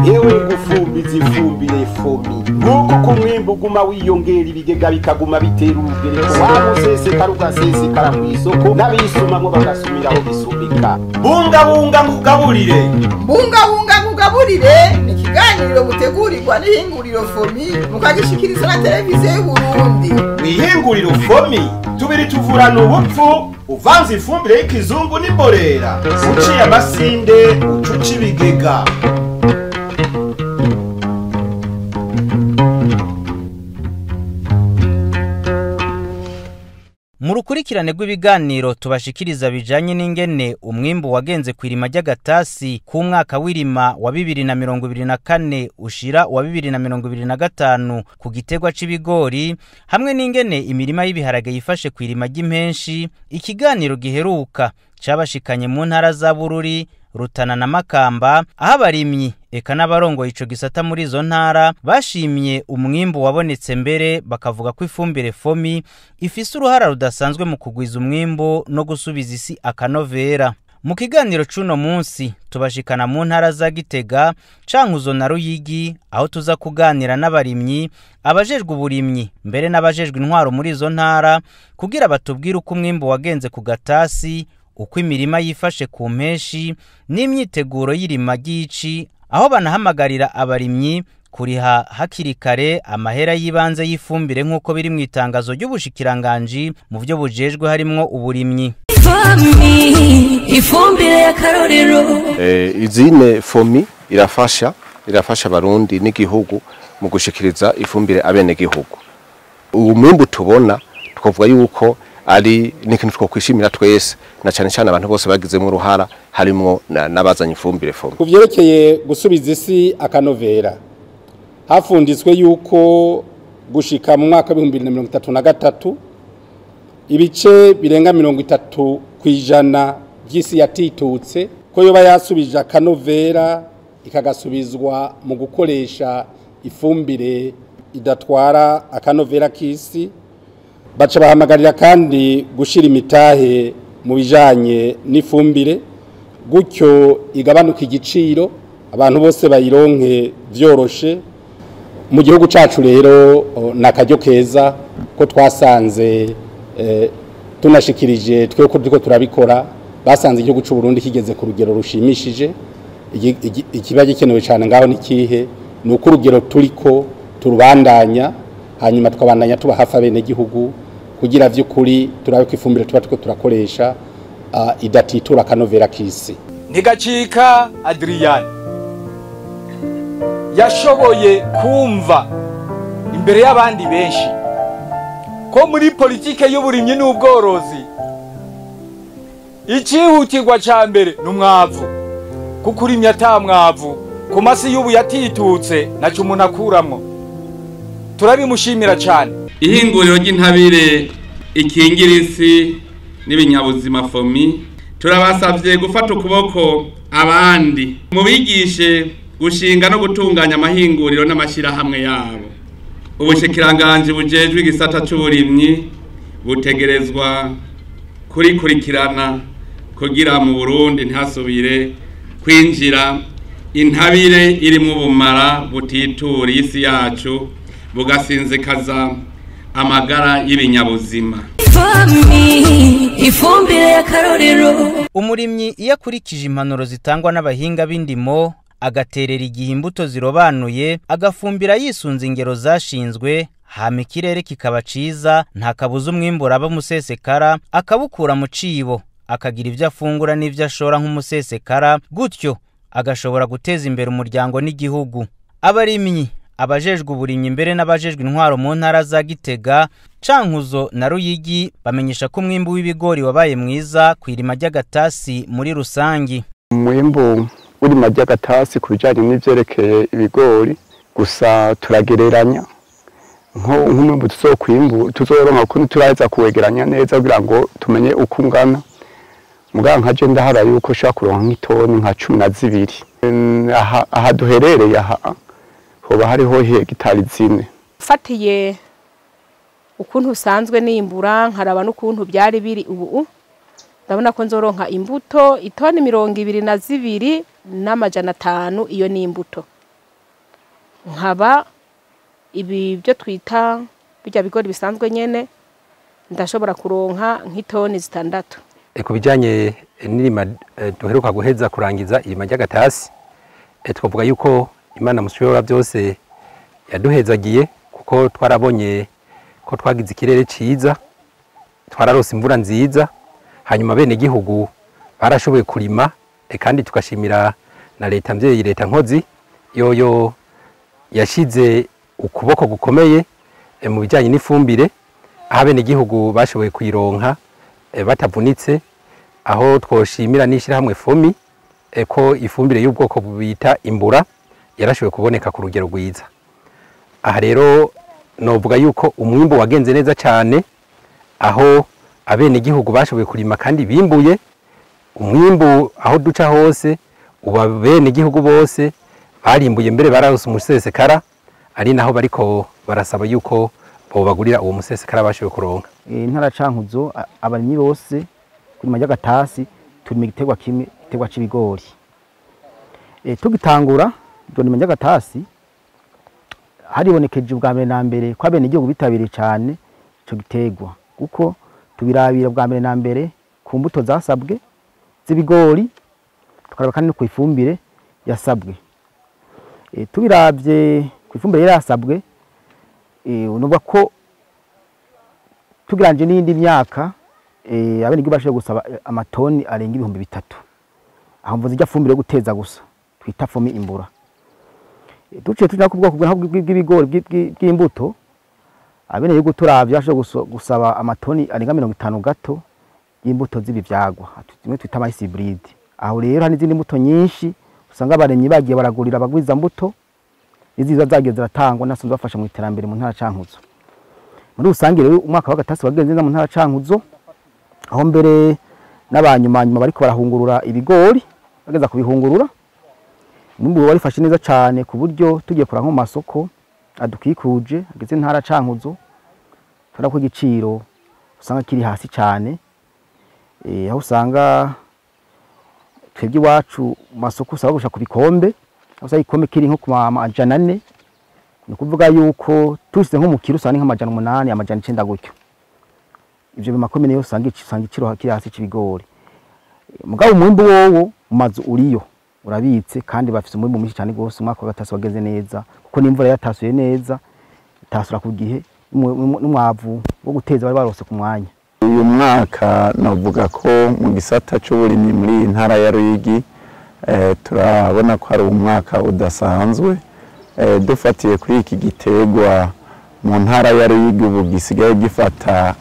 Yewe gufumbiza ifumbire FOMI, nk'uko ku mwimbu uguma wiyongera, ibigega bikaguma bitera urugereko, wamusesekara ugasesekara mw'isoko, n'abisumamwo bagasumiraho bisumika. Bungabunga ngugaburire. Bungabunga ngugaburire ni ikiganiro mutegurirwa n'ihinguriro FOMI, mukagishikiriza na Televiziyo y'Uburundi. Mw'ihinguriro FOMI tubiri tuvurana ubupfu. Uvanze ifumbire y'ikizungu n'imborera, uciye amasinde, ucuca ibigega. Mu rukurikirane rw'ibiganiro tubashikiriza bijanye n'ingene umwimbu wagenze kw'irima ry'agatasi k'umwaka w'irima wa 2024 ushira wa 2025 ku gitegwa c'ibigori, hamwe n'ingene imirima y'ibiharage yifashe kw'irima ry'impenshi, ikiganiro giheruka cabashikanye mu ntara za Bururi, Rutana na Makamba, aho abarimyi eka n'abarongoye ico gisata muri izo ntara bashimye umwimbu wabonetse, mbere bakavuga ko ifumbire FOMI ifise uruhara rudasanzwe mu kugwiza umwimbu no gusubiza isi akanovera. Mu kiganiro c'uno munsi tubashikana mu ntara za Gitega, Cankuzo na Ruyigi, aho tuza kuganira n'abarimyi, abajejwe uburimyi mbere n'abajejwe intwaro muri izo ntara, kugira batubwire uko umwimbu wagenze ku gatasi, uko imirima yifashe ku mpeshi n'imyiteguro y'irima ry'ici, aho banahamagarira abarimyi kuriha hakiri kare amahera y'ibanze y'ifumbire nk'uko biri mu itangazo ry'ubushikiranganji mu byo bujejwe harimwo uburimyi. Ifumbire y'akarorero. Izine FOMI irafasha abarundi n'igihugu mu gushikiriza ifumbire abenegihugu. Uwo mwimbu tubona twavuga yuko ari n'ikintu twokwishimira twese, na cyane cyane abantu bose bagizemo uruhara, harimo n'abazanye ifumbire FOMI. Ku vyerekeye gusubiza isi akanovera, hafunditswe yuko gushika mu mwaka w'ibihumbi bibiri na mirongo itatu na gatatu ibice birenga 30% by'isi yatitutse, ko yoba yasubije akanovera ikagasubizwa mu gukoresha ifumbire idatwara akanovera k'isi. Baca bahamagarira kandi gushira imitahe mu bijanye n'ifumbire, gutyo igabanuka igiciro, abantu bose bayironke vyoroshe. Mu gihugu cacu rero nakaryo keza ko twasanze tunashikirije twe ko turiko turabikora, basanze igihugu c'u Burundi kigeze ku rugero rushimishije. Ikiba gikenewe cyane ngaho ni kihe? Ni uko urugero turiko turubandanya, hanyuma tukabandanya tuba hafi abenegihugu kugira vy'ukuri turabe ko ifumbire tuba turiko turakoresha idatitura akanovera k'isi. Ntigacika Adrian yashoboye kumva imbere y'abandi benshi ko muri politike y'uburimyi n'ubworozi icihutirwa ca mbere n'umwavu, kuko urimye ata mwavu ku masi y'ubu yatitutse naco umuntu akuramwo. Turabimushimira cyane. Ihinguriro ry'intabire ikingira isi n'ibinyabuzima FOMI, turabasavye gufata ukuboko abandi mubigishe gushinga no gutunganya amahinguriro n'amashirahamwe yabo. Ubushikiranganji bujejwe igisata c'uburimyi butegerezwa kurikurikirana kugira mu Burundi ntihasubire kwinjira intabire irimwo ubumara butitura isi yacu, bugasinzikaza amagara y'ibinyabuzima. Ifumbire y'akarorero. Umurimyi iyo akurikije impanuro zitangwa n'abahinga b'indimo, agaterera igihe imbuto zirobanuye, agafumbira yisunze ingero zashinzwe, hama ikirere kikaba ciza, nta kabuza umwimbu uraba umusesekara, akabukura mu cibo, akagira ivyo afungura n'ivyo ashora nk'umusesekara, gutyo agashobora guteza imbere umuryango n'igihugu. Abarimyi, abajejwe uburimyi mbere n'abajejwe intwaro mu ntara za Gitega, Cankuzo na Ruyigi bamenyesha ko umwimbu w'ibigori wabaye mwiza kw'irima ry'agatasi muri rusangi. Umwimbu w'irima ry'agatasi ku bijanye n'ivyerekeye ibigori, gusa turagereranya nk'umwimbu tuzoronka kuko turaheza kuwegeranya neza kugira ngo tumenye uko ungana. Mugabo nka je ndahara yuko ushobora kuronka nk'itoni nka 12. Aha duherereye aha hoba hariho hegitari 4. Fatiye ukuntu usanzwe nimbura, nkaraba n'ukuntu byari biri ubu, Ndabona ko nzoronka imbuto itoni 22 n'amajana 5. Iyo ni imbuto. Nkaba ibi byo twita bijya bigori bisanzwe nyene, ndashobora kuronka nk'itoni 6. Ku bijyanye n'irima duheruka guheza kurangiza, irima ry'agatasi, twavuga yuko Imana mushobora byose yaduhezagiye, kuko twarabonye ko twagize ikirere ciza, twararose imvura nziza, hanyuma bene gihugu barashoboye kurima. Kandi tugashimira na leta mvyeyi, leta nkozi, yoyo yashize ukuboko gukomeye mu bijyanye n'ifumbire, aho bene gihugu bashoboye kuyironka batavunitse, aho twoshimira n'ishyirahamwe FOMI ko ifumbire y'ubwoko bita imbura yarashoboye kuboneka ku rugero rwiza. Aha rero novuga yuko umwimbu wagenze neza cyane, aho abenegihugu bashoboye kurima kandi bimbuye umwimbu. Aho duca hose ubu abenegihugu bose barimbuye, mbere bararose umusesekara, ari naho bariko barasaba yuko bobagurira uwo musesekara bashoboye kuronka. Intara Cankuzo, abarimyi bose kurima ry'agatasi turima igiterwa kimwe, igiterwa c'ibigori. Tugitangura iryo rima ry'agatasi, haribonekeje ubwa mbere na mbere ko abenegihugu bitabiriye cane ico giterwa, kuko tubirabira bwa mbere na mbere ku mbuto zasabwe z'ibigori, tukaraba kandi no ku ifumbire yasabwe. Tubiravye ku ifumbire yarasabwe, unuvuga ko tugereranyije n'iyindi myaka, abenegihugu bashoboye gusaba amatoni arenga 3000. Aho mvuze irya fumbire yo guteza gusa twita FOMI imbura. Duciye tuja ku bwoko bw'ibigori bw'imbuto, abenegihugu turavye bashoboye gusaba amatoni arenga 50 gato y'imbuto z'ibivyagwa zimwe twita ama hybride. Aho rero hari n'izindi mbuto nyinshi usanga abaremyi bagiye baragurira abagwiza mbuto, n'iziza zagiye ziratangwa nasanzwe bafasha mu iterambere mu ntara Cankuzo. Muri rusange rero, umwaka wa gatasi wagenze neza mu ntara Cankuzo, aho mbere n'abanyuma nyuma bariko barahungurura ibigori, bageza kubihungurura umwimbu warifashe neza cane, ku buryo tugiye kura nko mu masoko adukikuje ageze intara Cankuzo, tubona ko igiciro usanga kiri hasi cane. Aho usanga twebwe iwacu mu masoko usanga bagusha ku bikombe, aho usanga igikombe kiri nko ku 400, ni ukuvuga yuko tushyize nko mu kiro usanga ni nk'800, 900 gutyo. Ivyo bimakomine yose usanga igiciro kiri hasi c'ibigori. Mugabo umwimbu wowo mu mazu uriyo urabitse, kandi bafise umwimbu mwinshi cane gose. Umwaka wa gatasi wageze neza kuko n'imvura yatasuye neza, itasura ku gihe, n'umwavu wo guteza bari barose ku mwanya. Uyu mwaka navuga ko mu gisata c'uburimyi muri iyi ntara ya Ruyigi, turabona ko ari umwaka udasanzwe. Dufatiye kuri iki giterwa mu ntara ya Ruyigi ubu gisigaye gifata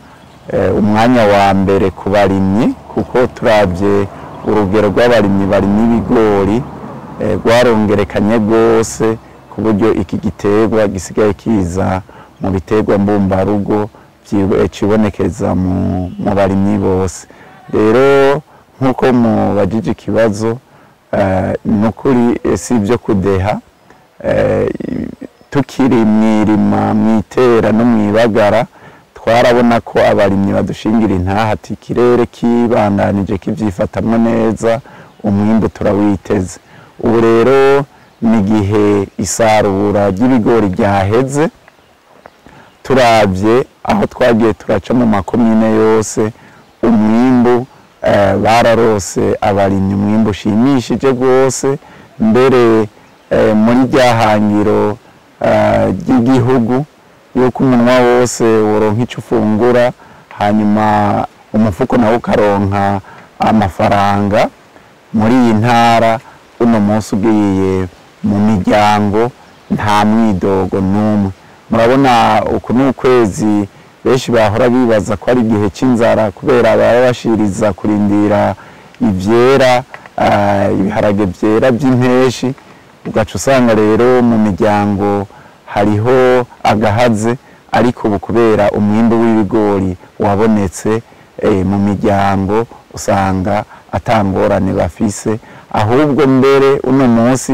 umwanya wa mbere ku barimyi, kuko turavye urugero rw'abarimyi barimye ibigori rwarongerekanye rwose, ku buryo iki giterwa gisigaye kiza mu biterwa mbumbarugo cibonekeza mu barimyi bose. Rero nk'uko mubajije ikibazo, nukuri si ibyo kudeha, tukiri mw'irima, mw'itera no mw'ibagara, twarabona ko abarimyi badushingira intaha ati ikirere kibandanije kivyifatamwo neza, umwimbu turawiteze. Ubu rero ni igihe isarura ry'ibigori ryaheze, turavye aho twagiye turaca mu makomine yose, umwimbu bararose abarimyi umwimbu ushimishije rwose. Mbere muri rya hangiro ry'igihugu yuko umunwa wose woronka ico ufungura, hanyuma umufuko nawo ukaronka amafaranga, muri iyi ntara uno munsi ugiye mu miryango nta mwidogo n'umwe. Murabona uku ni ukwezi benshi bahora bibaza ko ari igihe c'inzara, kubera baba bashiriza kurindira ivyera, ibiharage vyera vy'impeshi, ugaca usanga rero mu miryango hariho agahaze. Ariko ubu kubera umwimbu w'ibigori wabonetse, mu miryango usanga atangorane bafise. Ahubwo mbere uno munsi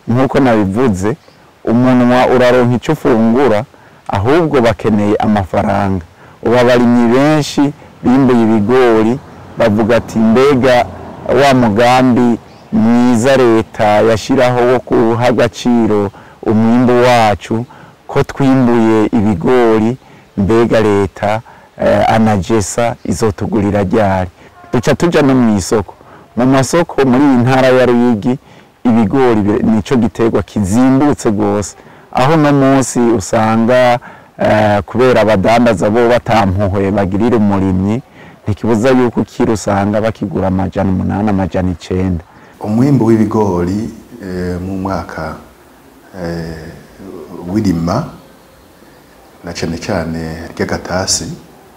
nk'uko nabivuze, umunwa uraronka ico ufungura, ahubwo bakeneye amafaranga. Ubu abarimyi benshi bimbuye ibigori Bavuga ati mbega wa mugambi mwiza leta yashiraho wo guha agaciro umwimbu wacu, ko twimbuye ibigori, mbega leta anagesa izotugurira ryari? Duca tuja no mw'isoko. Mu masoko muri iyi ntara ya Ruyigi ibigori nico giterwa kizimbutse gose, aho no munsi usanga kubera abadandaza bo batampuhwe bagirira umurimyi, ntikibuza yuko kiro usanga bakigura 800 900. Umwimbu w'ibigori mu mwaka w'irima na cyane cyane ry'agatasi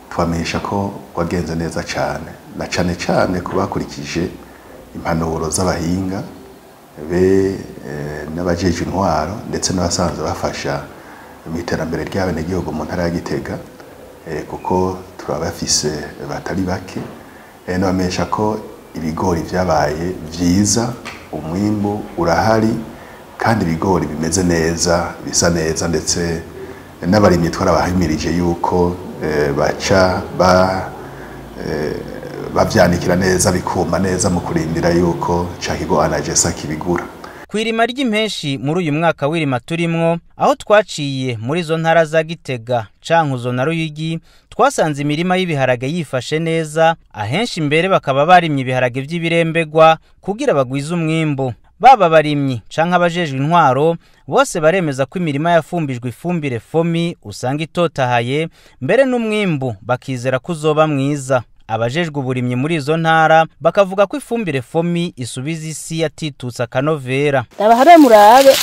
twamenyesha ko wagenze neza cyane, na cyane cyane kubakurikije impanuro z'abahinga be n'abajeje intwaro ndetse n'abasanzwe bafasha mu iterambere ry'abenegihugu mu ntara ya Gitega, kuko turabafise batari bake. Nabamenyesha ko ibigori vyabaye vyiza, umwimbu urahari kandi ibigori bimeze neza, bisa neza, ndetse n'abarimyi twarabahimirije yuko baca bavyanikira neza bikuma neza mu kurindira yuko ca kigo anagesa kibigura. Kwirima ry'impeshi muri uyu mwaka w'irima turimwo, aho twaciye muri zo ntara za Gitega, Cankuzo na Ruyigi, twasanze imirima y'ibiharage yifashe neza, ahenshi imbere bakaba barimye ibiharage vy'ibirembegwa kugira bagwize umwimbu. Baba barimyi canke abajejwe intwaro bose baremeza ko imirima yafumbijwe ifumbire FOMI usanga itotahaye, mbere n'umwimbu bakizera ko uzoba mwiza. Abajejwe uburimyi muri izo ntara bakavuga ko ifumbire FOMI isubiza isi yatitutse akanovera. Ndabahabe murabe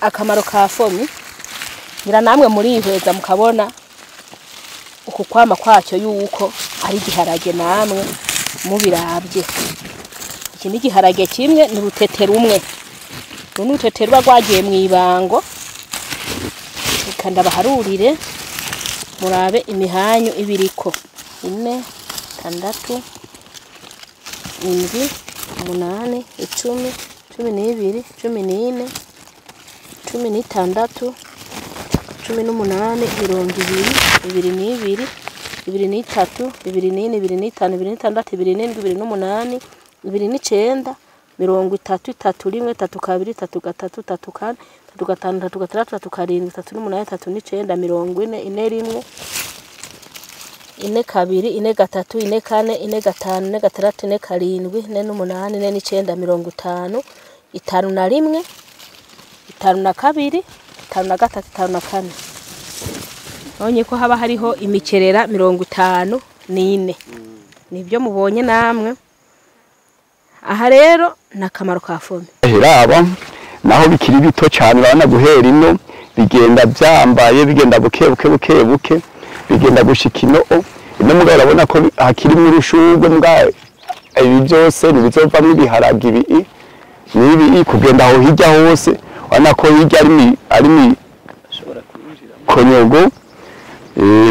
akamaro ka FOMI, ngira namwe murihweza mukabona uku kwama kwacyo yuko ari igiharage, namwe mubirabye. Iki ni igiharage kimwe, ni urutete rumwe, uru ni urutete ruba rwagiye mu ibango. Reka ndabaharurire murabe imihanyu ibiriko: 4, 6, 7, 8, 10, 12, 14, 16, 18, 20, 22, 23, 24, 25, 26, 27, 28, 29, 30, 31, 32, 33, 34, 35, 36, 37, 38, 39, 40, 41, 42, 43, 44, 45, 46, 47, 48, 49, 51, 52, 53, 54. Nonye ko haba hariho imikerera 54. Nibyo mubonye namwe. Aha rero nakamaro ka FOMI. Heraba naho bikiri bito cyane, urabona guhera ino bigenda byambaye, bigenda buke buke buke buke, bigenda gushika ino. Ino mugabo urabona ko hakiri mu rushurwe, mbwa ibi byose nibizovamwo ibiharage ibi nibi kugenda aho hirya hose, urabona ko hirya ari mi konyogo.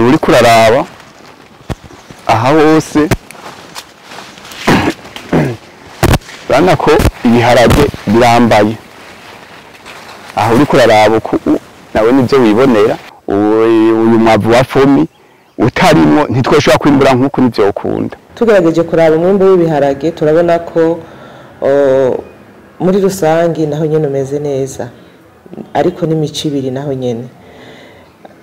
Uri kuraraba aha hose urabona ko ibiharage birambaye. Aho uri kuraraba uku nawe nivyo wibonera. Uyu mwavu wa FOMI utarimwo ntitwoshobora kwimbura nk'uko nivyo ukunda. Tugerageje kuraba umwimbu w'ibiharage turabona ko muri rusangi naho nyene umeze neza, ariko n'imico ibiri naho nyene.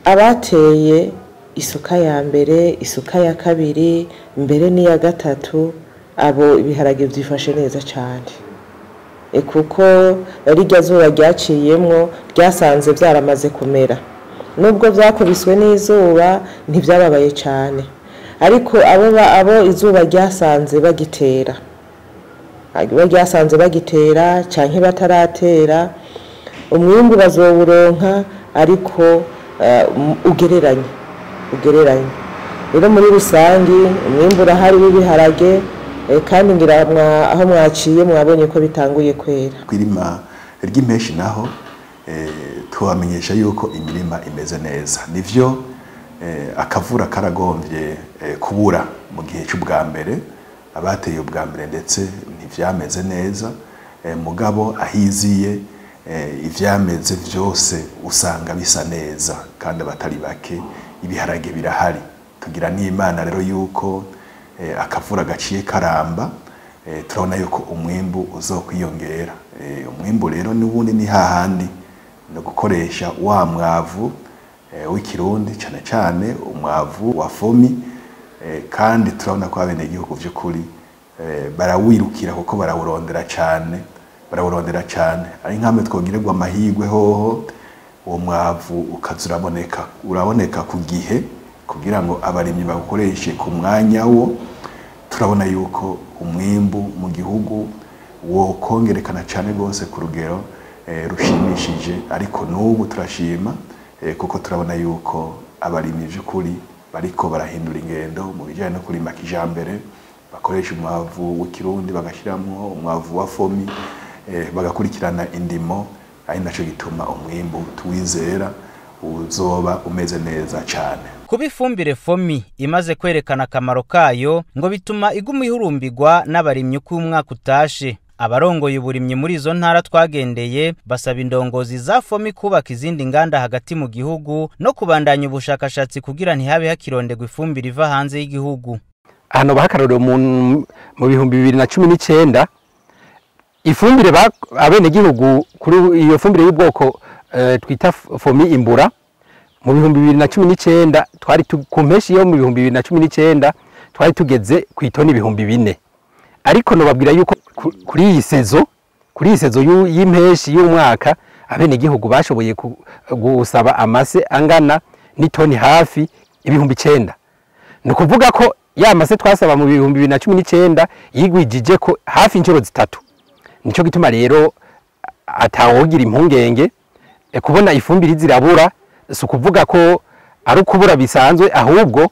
Abateye isuka ya mbere, isuka ya kabiri, mbere n'iya gatatu, abo ibiharage byifashe neza cyane. Kuko rirya zuba ryaciyemwo ryasanze byaramaze kumera, nubwo byakubiswe n'izuba ntibyababaye cyane, ariko abo izuba ryasanze bagitera, canke bataratera, umwimbu bazowuronka ariko ugereranye. Rero muri rusangi umwimbu urahari w'ibiharage, kandi ngira aho mwaciye mwabonye ko bitanguye kwera. Kwirima ry'impeshi naho twamenyesha yuko imirima imeze neza. Nivyo akavura karagombye kubura mu gihe cy'ubwa mbere, abateye ubwa mbere ndetse ntivyameze neza, mugabo ahiziye ivyameze vyose usanga bisa neza kandi abatari bake ibiharage birahari. Tugira n'Imana rero yuko Akavura gaciye karamba, turabona yuko umwimbu uzokwiyongera. Umwimbu rero n'ubundi ni hahandi no gukoresha wa mwavu w'ikirundi, cyane cyane umwavu wa FOMI. Kandi turabona ko abenegihugu vy'ukuri barawirukira kuko barawurondera cyane. Ari nkamwe twongererwa amahirwe hoho uwo mwavu ukaza uraboneka ku gihe kugira ngo abarimyi bawukoreshe ku mwanya wo. Turabona yuko umwimbu mu gihugu wo kongerekana cyane gose ku rugero rushimishije. Ariko n'ubu turashima kuko turabona yuko abarimyi by'ukuri bariko barahindura ingendo mu bijyanye no kurima kijambere, bakoresha umwavu w'ikirundi bagashyiramo umwavu wa FOMI, bagakurikirana indimo, ari naco gituma umwimbu tuwizera uzoba umeze neza cyane. Kuba ifumbire FOMI imaze kwerekana akamaro kayo ngo bituma iguma ihurumbirwa n'abarimyi uko umwaka utashe. Abarongoye uburimyi muri izo ntara twagendeye basaba indongozi za FOMI kubaka izindi nganda hagati mu gihugu no kubandanya ubushakashatsi kugira ntihabe hakirondegwa ifumbire iva hanze y'igihugu. Hano bahakarorero mu 2019 ifumbire abenegihugu kuri iyo fumbire y'ubwoko twita FOMI imbura mu 2019 twari ku mpeshi yo mu 2019 twari tugeze ku itoni 4000. Ariko no babwira yuko kuri iyi sezo y'impeshi y'umwaka abenegihugu bashoboye gusaba amase angana n'itoni hafi 9000. Ni kuvuga ko ya mase twasaba mu 2019 yigwijije ko hafi inshuro zitatu. Nico gituma rero atawogira impungenge kubona ifumbire zirabura, si ukuvuga ko ari ukubura bisanzwe, ahubwo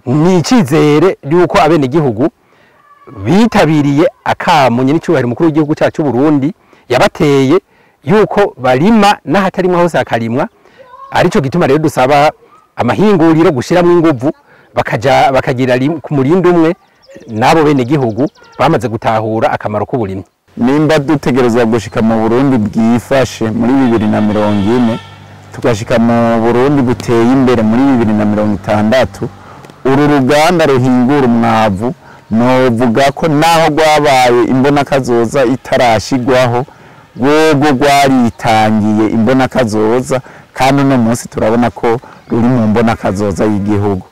ni icizere yuko abenegihugu bitabiriye akamunye n'icyubahiro mukuru w'igihugu cyacu Burundi yabateye yuko barima n'ahatarimwa hose hakarimwa. Arico gituma rero dusaba amahinguriro gushiramo inguvu bakaja bakagira ku murindi umwe nabo bene gihugu bamaze gutahura akamaro k'uburimyi. Nimba dutegerezwa gushika mu Burundi bwifashe muri 2040, tugashika mu Burundi buteye imbere muri 2060, uru ruganda ruhingura umwavu novuga ko naho rwabaye imbonakazoza itarashigwaho, rwego rwaritangiye imbonakazoza, kandi uno munsi turabona ko ruri mu mbonakazoza y'igihugu.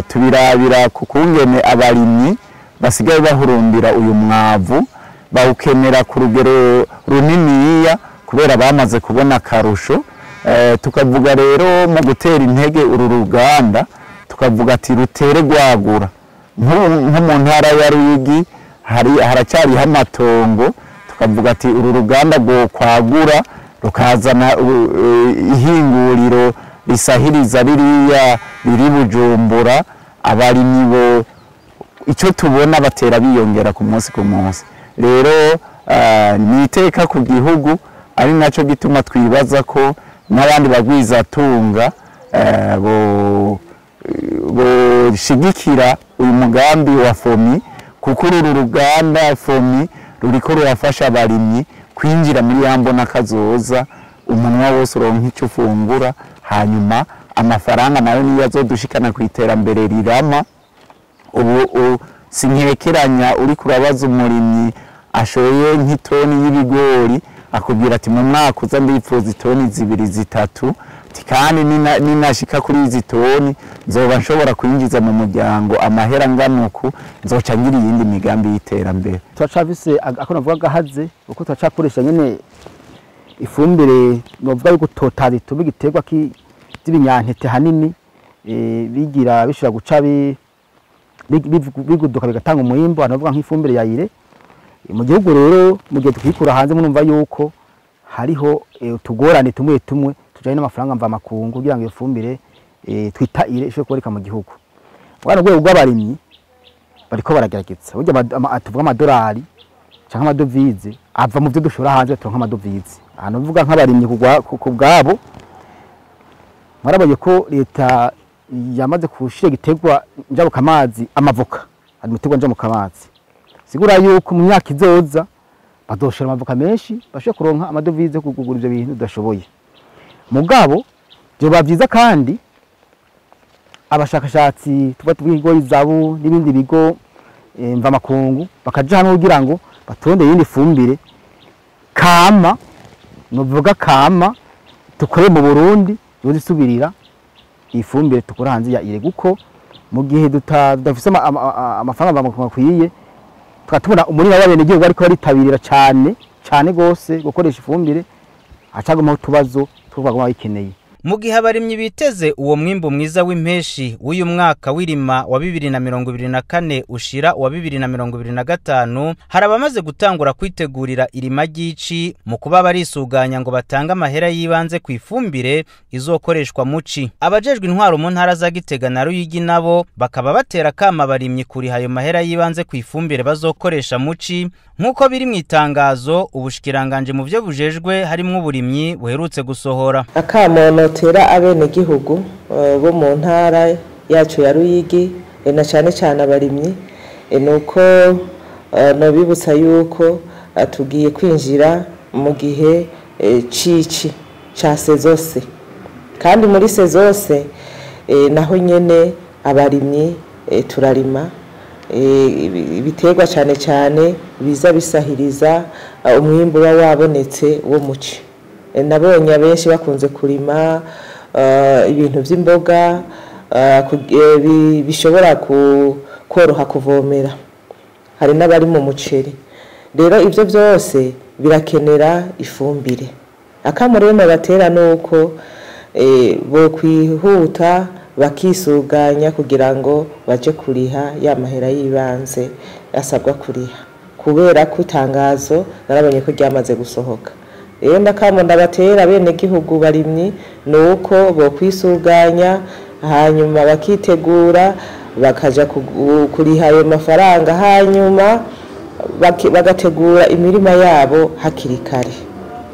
Tubirabira ku kungene abarimyi basigaye bahurumbira uyu mwavu, bawukenera ku rugero runiniya kubera bamaze kubona akarusho. Tukavuga rero mu gutera intege uru ruganda, tukavuga ati rutere rwagura. Nko mu ntara ya Ruyigi haracyariho amatongo, tukavuga ati uru ruganda rwo kwagura rukazana ihinguriro risahiriza ririya riri Bujumbura, abarimyi bo icyo tubona batera biyongera ku munsi ku munsi. Rero ni iteka ku gihugu, ari nacyo gituma twibaza ko n'abandi bagwizatunga boshigikira uyu mugambi wa FOMI, kuko uru ruganda FOMI ruriko rurafasha abarimyi kwinjira muri ya mbonakazoza, umunwa wose uronka icyo ufungura, hanyuma amafaranga nayo niyo azodushikana ku iterambere rirama. Ubu sinkekeranya uri kurabaza umurimyi ashoye nk'itoni y'ibigori akubwira ati mu mwaka uza ndipfuza itoni 2 3, kandi ninashika kuri izi toni nzoba nshobora kwinjiza mu muryango amahera nganuku, nzoca ngira iyindi migambi y'iterambere. Turacafise ako navuga gahaze, uko turacakoresha nyene ifumbire novuga yuko totari tuba igiterwa by'ibinyantete hanini, bigira bishobora guca biguduka bigatanga umwimbo, navuga nk'ifumbire ya ire. Mu gihugu rero mu gihe tukikura hanze murumva yuko hariho utugorane tumwe tumwe tujanye n'amafaranga mva makungu kugira ngo ifumbire twita ire ishobore kuboneka mu gihugu. Bwana rwego rw'abarimyi bariko baragerageza burya tuvuga amadolari canke amadovize ava mu byo dushora hanze turonka amadovize. Ahantu mvuga nk'abarimyi ku bwabo mwarabonye ko leta yamaze kushira igiterwa njabukamazi amavoka, hari umutegwa njabukamazi, sigura yuko mu myaka izoza badoshora amavoka menshi bashobora kuronka amadovize kugura ivyo bintu udashoboye. Mugabo byoba byiza kandi Abashakashatsi tuba tubwigo izabu n'ibindi bigo mvamakungu bakaja hamwe kugira ngo batonde yindi fumbire kama, novuga kama tukore mu Burundi yozisubirira ifumbire tukora hanze ya ire, kuko mu gihe tudafise amafaranga bakwiye tukatubona umurima w'abenegihugu ariko baritabirira cyane cyane gose gukoresha ifumbire, acaguma utubazo twaguma bayikeneye. Mu gihe abarimyi biteze uwo mwimbu mwiza w'impeshi w'uyu mwaka w'irima wa 2024 ushira wa 2025, hari abamaze gutangura kwitegurira irima ry'ici mu kuba barisuganya ngo batange amahera y'ibanze ku ifumbire izokoreshwa muci. Abajejwe intwaro mu ntara za Gitega na Ruyigi nabo bakaba batera kama abarimyi kuriha ayo mahera y'ibanze ku ifumbire bazokoresha muci, nk'uko biri mu itangazo ubushikiranganje mu byo bujejwe harimwo uburimyi buherutse gusohora. Akamo notera abenegihugu bo mu ntara yacu ya Ruyigi na cyane cyane abarimyi, nuko nobibutsa yuko tugiye kwinjira mu gihe cici ca sezose, kandi muri sezose naho nyene abarimyi turarima ibiterwa cyane cyane biza bisahiriza umwimbu uba wabonetse wo muci. Nabonye abenshi bakunze kurima ibintu by'imboga bishobora koroha kuvomera, hari n'abari mu muceri. Rero ivyo byose birakenera ifumbire. Akamo rero batera nuko bo kwihuta bakisuganya kugira ngo baje kuriha ya mahera y'ibanze asabwa kuriha, kubera ko itangazo narabonye ko ryamaze gusohoka. Rero ndakamo ndabatera bene gihugu barimyi nuko bo kwisuganya hanyuma bakitegura bakaja kuriha ayo mafaranga, hanyuma bagategura imirima yabo hakiri kare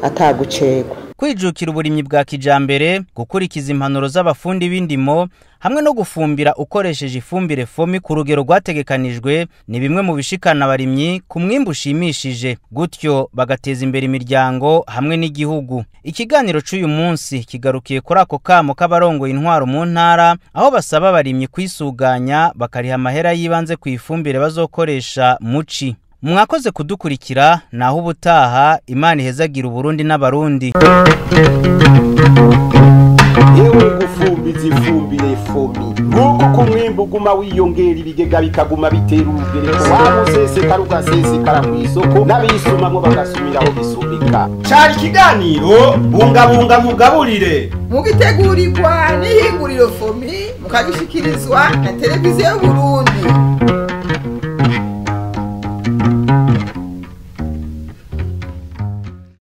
atagucegwa. Kwijukira uburimyi bwa kijambere, gukurikiza impanuro z'abafundi b'indimo hamwe no gufumbira ukoresheje ifumbire FOMI ku rugero rwategekanijwe ni bimwe mu bishikana abarimyi ku mwimbu ushimishije, gutyo bagateza imbere imiryango hamwe n'igihugu. Ikiganiro c'uyu munsi kigarukiye kuri ako kamo k'abarongoye intwaro mu ntara, aho basaba abarimyi kwisuganya bakariha amahera y'ibanze ku ifumbire bazokoresha muci. Mwakoze kudukurikira, naho ubutaha. Imana ihezagira Uburundi n'abarundi. Yewe gufumbiza ifumbire FOMI, nk'uko ku mwimbu uguma wiyongera ibigega bikaguma bitera urugereko, wa musesekara ugasesekara ku isoko n'abisumamwo bagasumiraho bisumika. Cari ikiganiro Bungabunga Nkugaburire, mugitegurirwa n'ihinguriro FOMI, mukagishikirizwa na televiziyo y'Uburundi.